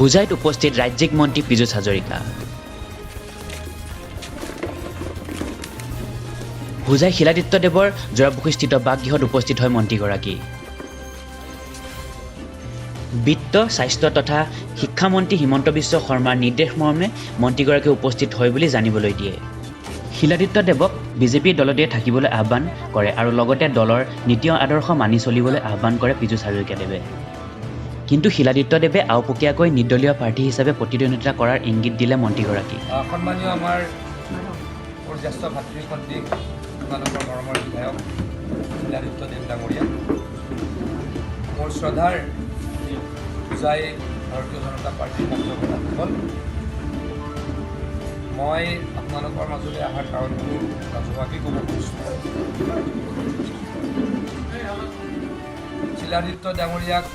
হোজাইত উপস্থিত ৰাজ্যিক মন্ত্ৰী পীযুষ হাজৰিকা। হোজাই শিলাদিত্য দেৱৰ জোৰাপুখুৰীস্থিত বাসগৃহত উপস্থিত হয় মন্ত্ৰীগৰাকী। বিত্ত, স্বাস্থ্য তথা শিক্ষামন্ত্ৰী হিমন্ত বিশ্ব শৰ্মাৰ নিৰ্দেশ মৰ্মে মন্ত্ৰীগৰাকী উপস্থিত হয় বুলি জানিবলৈ দিয়ে। শিলাদিত্য দেৱক বিজেপি দলতে থাকিবলৈ আহ্বান কৰে আৰু লগতে দলৰ নীতি আদৰ্শ মানি চলিবলৈ আহ্বান কৰে পীযুষ হাজৰিকাদেৱে। কিন্তু শিলাদিত্য দেৱে আওপকীয়াকৈ নিৰ্দলীয় প্ৰাৰ্থী হিচাপে প্ৰতিদ্বন্দ্বিতা কৰাৰ ইংগিত দিলে মন্ত্ৰীগৰাকীক। সন্মানীয় আমাৰ মোৰ জ্যেষ্ঠ ভাতৃ ভণ্টী, আপোনালোকৰ মৰমৰ বিধায়ক শিলাদিত্য দেৱ ডাঙৰীয়া, মোৰ শ্ৰদ্ধাৰ হোজাই ভাৰতীয় জনতা পাৰ্টীৰ কাৰ্যকৰ্তাসকল, মই আপোনালোকৰ মাজলৈ অহাৰ কাৰণটো ৰাজহুৱাকৈ ক'ব খুজিছোঁ। শিলাদিত্য ডাঙৰীয়াক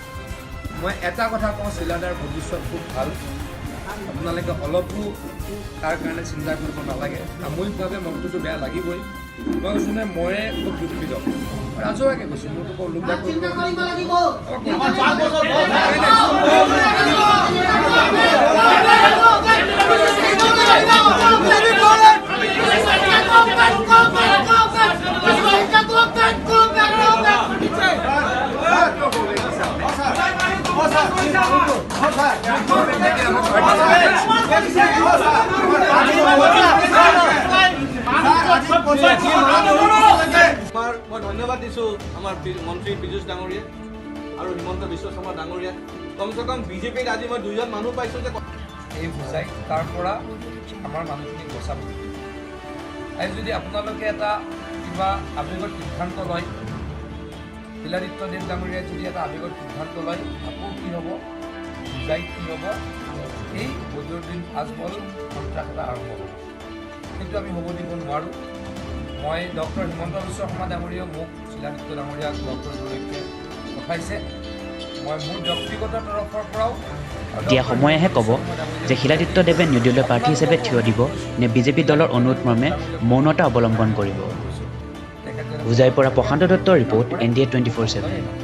মই এটা কথা কওঁ, শিলাদাৰ ভৱিষ্যত খুব ভাল। আপোনালোকে অলপো তাৰ কাৰণে চিন্তা কৰিব নালাগে। সাময়িকভাৱে মনটোতো বেয়া লাগিবই। মই কৈছোঁ নে, ময়ে খুব দুখিত। ৰাজহুৱাকৈ কৈছোঁ, মোৰতো লোক কৰিব লাগিব। আমাৰ মই ধন্যবাদ দিছোঁ আমাৰ মন্ত্ৰী পীযুষ ডাঙৰীয়া আৰু হিমন্ত বিশ্ব শৰ্মা ডাঙৰীয়া। কমচে কম বিজেপিত আজি মই দুজন মানুহ পাইছোঁ যে এই বুজাই তাৰ পৰা আমাৰ মানুহখিনিক বচাব। আজি যদি আপোনালোকে এটা কিবা আৱেগত সিদ্ধান্ত লয়, শিলাদিত্য দেৱ ডাঙৰীয়াই যদি এটা আৱেগত সিদ্ধান্ত লয়, আকৌ কি হ'ব, হোজাইত কি হ'ব, এই বদৰুদ্দিন আজমল সন্ত্ৰাস এটা আৰম্ভ হ'ব। কিন্তু আমি হ'ব দিব নোৱাৰোঁ। মই ডক্টৰ হিমন্ত বিশ্ব শৰ্মা ডাঙৰীয়াও মোক শিলাদিত্য ডাঙৰীয়াক লগ কৰিবলৈকে পঠাইছে। মই মোৰ ব্যক্তিগত তৰফৰ পৰাও আৰু এতিয়া ডক্টৰ সময়েহে হিমন্ত ক'ব বিশ্ব শৰ্মা ডাঙৰীয়াক যে শিলাদিত্য দেৱে নিৰ্দলীয় প্ৰাৰ্থী হিচাপে থিয় দিব নে বিজেপি দলৰ অনুৰোধ মৰ্মে মৌনতা অৱলম্বন কৰিব। তেখেতে হোজাইৰ পৰা প্ৰশান্ত দত্তৰ ৰিপৰ্ট, এনডিএ 24/7।